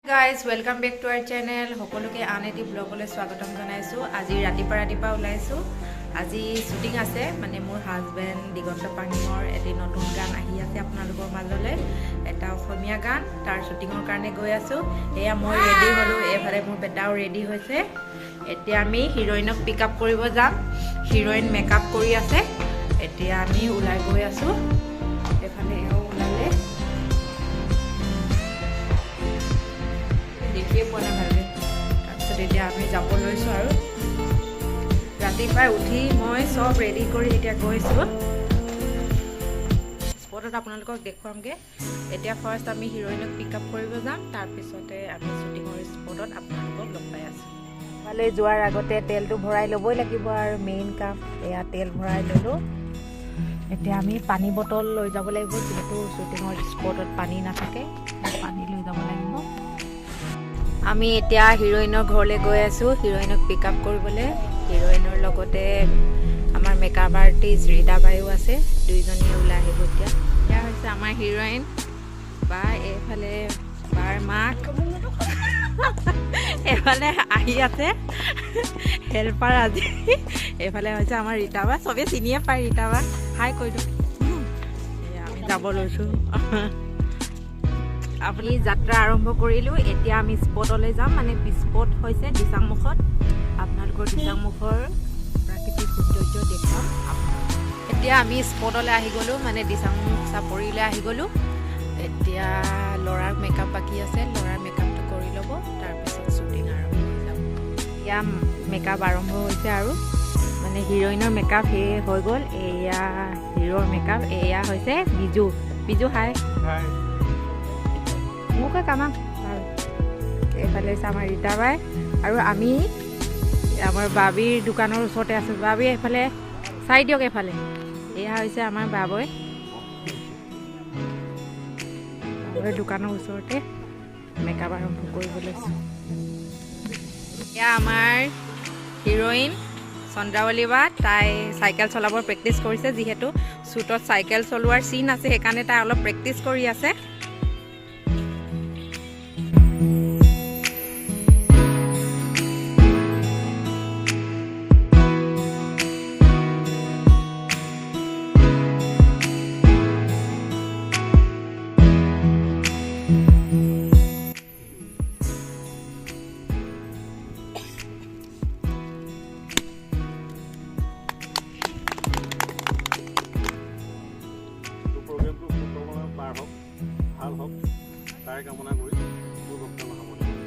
Guys, welcome back to our channel. সকলোকে আন এটি ব্লগলৈ স্বাগতম জনাইছোঁ। আজি ৰাতিপুৱা ৰাতিপুৱা ওলাইছোঁ। আজি শ্বুটিং আছে, মানে মোৰ হাজবেণ্ড দিগন্ত পাঙিঙৰ এটি নতুন গান আহি আছে আপোনালোকৰ মাজলৈ, এটা অসমীয়া গান। তাৰ শ্বুটিঙৰ কাৰণে গৈ আছোঁ। এয়া মই ৰেডি হ'লোঁ, এইফালে মোৰ বেটাও ৰেডি হৈছে। এতিয়া আমি হিৰইনক পিক আপ কৰিব যাম। হিৰইন মেকআপ কৰি আছে। এতিয়া আমি ওলাই গৈ আছোঁ। এইফালে এওঁ ওলালে, দেখিয়ে পোৱা নাই ভালকৈ। তাৰপিছত এতিয়া আমি যাব লৈছোঁ আৰু ৰাতিপুৱাই উঠি মই চব ৰেডি কৰি এতিয়া গৈছোঁ স্পটত। আপোনালোকক দেখুৱামগৈ। এতিয়া ফাৰ্ষ্ট আমি হিৰইনক পিক আপ কৰিব যাম, তাৰপিছতে আমি শ্বুটিঙৰ স্পটত আপোনালোকক লগ পাই আছোঁ। ফালে যোৱাৰ আগতে তেলটো ভৰাই ল'বই লাগিব আৰু মেইন কাম এয়া, তেল ভৰাই ল'লোঁ। এতিয়া আমি পানী বটল লৈ যাব লাগিব, যিহেতু শ্বুটিঙৰ স্পটত পানী নাথাকে, পানী লৈ যাব লাগিব। আমি এতিয়া হিৰইনৰ ঘৰলৈ গৈ আছোঁ, হিৰইনক পিক আপ কৰিবলৈ। হিৰইনৰ লগতে আমাৰ মেকআপ আৰ্টিষ্ট ৰীতা বায়ো আছে। দুইজনীয়ে ওলাই আহিব এতিয়া। এয়া হৈছে আমাৰ হিৰইন বা, এইফালে বাৰ মাক, এইফালে আহি আছে হেল্পাৰ আজি। এইফালে হৈছে আমাৰ ৰীতা বা, চবেই চিনিয়ে পায় ৰীতা বা। হাই কৈ দিওঁ। এয়া আমি যাব লৈছোঁ। আপুনি যাত্ৰা আৰম্ভ কৰিলোঁ। এতিয়া আমি স্পটলৈ যাম, মানে স্পট হৈছে দিচাংমুখত। আপোনালোকৰ দিচাংমুখৰ প্ৰাকৃতিক সৌন্দৰ্য দেখুৱাম। এতিয়া আমি স্পটলৈ আহি গ'লোঁ, মানে দিচাংমুখ চাপৰিলৈ আহি গ'লোঁ। এতিয়া ল'ৰাৰ মেকআপ বাকী আছে, ল'ৰাৰ মেকআপটো কৰি ল'ব, তাৰপিছত শ্বুটিং আৰম্ভ হৈ যাব। এতিয়া মেকআপ আৰম্ভ হৈছে আৰু মানে হিৰইনৰ মেকআপ সেই হৈ গ'ল। এয়া হিৰ'ৰ মেকআপ। এয়া হৈছে বিজু। বিজু, হাই। হাই। মোকে কামাম। এইফালে হৈছে আমাৰ ৰীতা বাই আৰু আমি আমাৰ বাবীৰ দোকানৰ ওচৰতে আছোঁ। বাবী, এইফালে চাই দিয়ক এইফালে। এয়া হৈছে আমাৰ বাবৈ, বাবৈৰ দোকানৰ ওচৰতে মেকআপ আৰম্ভ কৰিব লৈছোঁ। এয়া আমাৰ হিৰইন চন্দ্ৰাৱলী বা। তাই চাইকেল চলাবৰ প্ৰেক্টিচ কৰিছে, যিহেতু শ্বুটত চাইকেল চলোৱাৰ চিন আছে, সেইকাৰণে তাই অলপ প্ৰেক্টিচ কৰি আছে। তো প্ৰগ্ৰেমটো সুকলমে পাৰ হওক, ভাল হওক, তাৰে কামনা কৰি মোৰ বক্তব্য সামৰণি মাৰিছোঁ।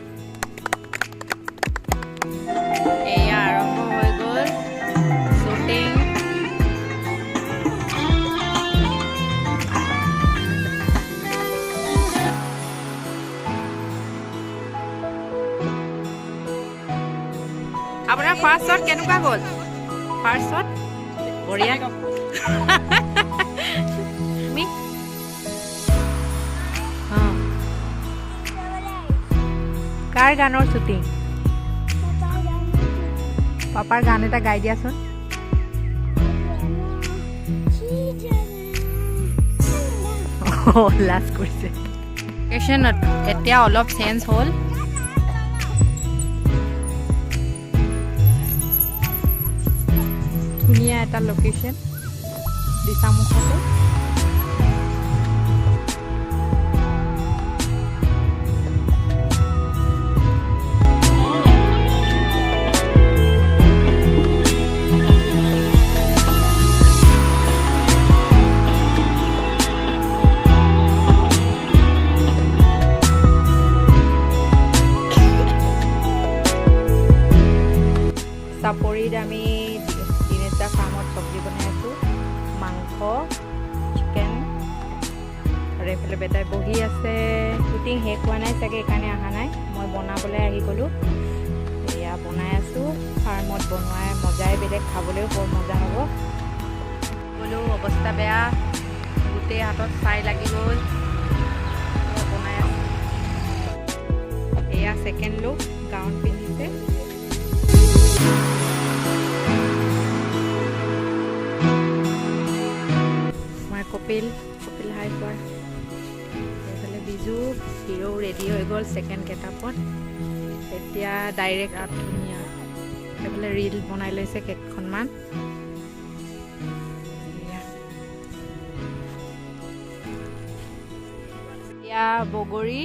এয়া আৰম্ভ হৈ গ'ল শ্বুটিং। আপোনাৰ ফাৰ্ষ্ট শ্বট কেনেকুৱা গ'ল? ফাৰ্ষ্ট শ্বট বঢ়িয়া। তুমি অঁ কাৰ গানৰ শ্বুটিং? পাপাৰ গান এটা গাই দিয়াচোন। লাজ কৰিছে। লোকেশ্যনত এতিয়া অলপ চেঞ্জ হ'ল। ধুনীয়া এটা লোকেশ্যন দিচাংমুখতে। চাপৰিত আমি দিনেশ দা ফাৰ্মত চব্জি বনাই আছোঁ, মাংস, চিকেন। আৰু এইফালে বেটাই বহি আছে। শ্বুটিং শেষ হোৱা নাই চাগে, সেইকাৰণে অহা নাই। মই বনাবলৈ আহি গ'লোঁ। এয়া বনাই আছোঁ। ফাৰ্মত বনোৱাৰ মজাই বেলেগ, খাবলৈও বৰ মজা হ'ব। গ'লোঁ, অৱস্থা বেয়া, গোটেই হাতত ছাই লাগি গ'ল। এয়া বনাই আছোঁ। এয়া ছেকেণ্ড লুক, গাউন পিন্ধিছে। আমাৰ কপিল। কপিল, হাই কোৱা। এইফালে বিজু, হিৰ' ৰেডি। ৰেডি হৈ গ'ল ছেকেণ্ড গেটআপত। এতিয়া ডাইৰেক্ট ধুনীয়া এইফালে ৰিল বনাই লৈছে কেইখনমান। এয়া। এতিয়া বগৰী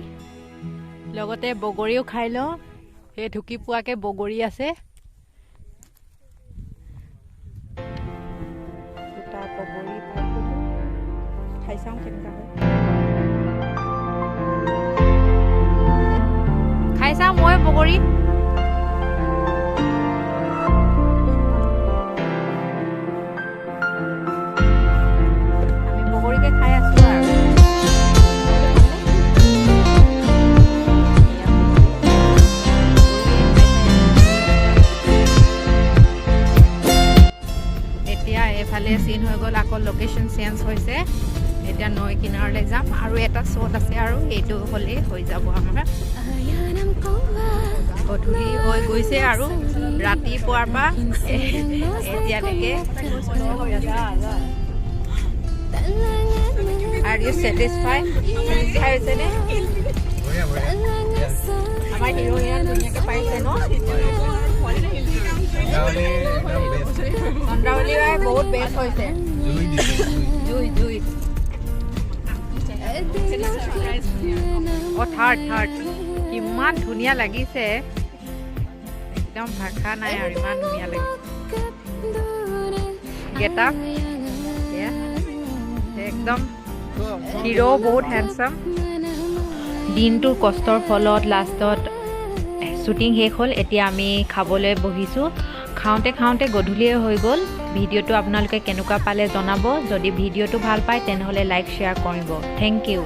লগতে বগৰীও খাই লওঁ। সেই ঢুকি পোৱাকে বগৰী আছে। দুটা বগৰী পাই গ'লো, খাই চাওঁ কেনেকুৱা হয়। খাই চাওঁ মই বগৰী। আমি বগৰীকে খাই আছো আৰু। এয়া বগৰী। এতিয়া এইফালে চিন হৈ গ'ল, আকৌ লোকেশ্যন চেঞ্জ হৈছে। এতিয়া নৈ কিনাৰলৈ যাম আৰু এটা শ্বট আছে আৰু সেইটো হ'লেই হৈ যাব আমাৰ। গধূলি হৈ গৈছে আৰু ৰাতিপুৱাৰ পৰা এতিয়ালৈকে। Are you satisfy? Satisfy হৈছেনে? বঢ়িয়া বঢ়িয়া। আমাৰ হিৰ'ইন ধুনীয়াকৈ পাৰিছে ন? চন্দ্ৰাৱলী একদম বেষ্ট। চন্দ্ৰাৱলী বাই বহুত বেষ্ট হৈছে। জুই দিছে জুই। জুই জুই। অ, থাৰ্ড থাৰ্ড কিমান ধুনীয়া লাগিছে, একদম ভাষা নাই আৰু, ইমান ধুনীয়া লাগিছে গেট আপ। একদম হিৰ' বহুত হেণ্ডচাম। দিনটোৰ কষ্টৰ ফলত লাষ্টত শ্বুটিং শেষ হ'ল। এতিয়া আমি খাবলৈ বহিছোঁ। খাওঁতে খাওঁতে গধূলিয়ে হৈ গ'ল। ভিডিঅ'টো আপোনালোকে কেনেকুৱা পালে জনাব। যদি ভিডিঅ'টো ভাল পায়, তেনেহ'লে লাইক, শ্বেয়াৰ কৰিব। Thank U.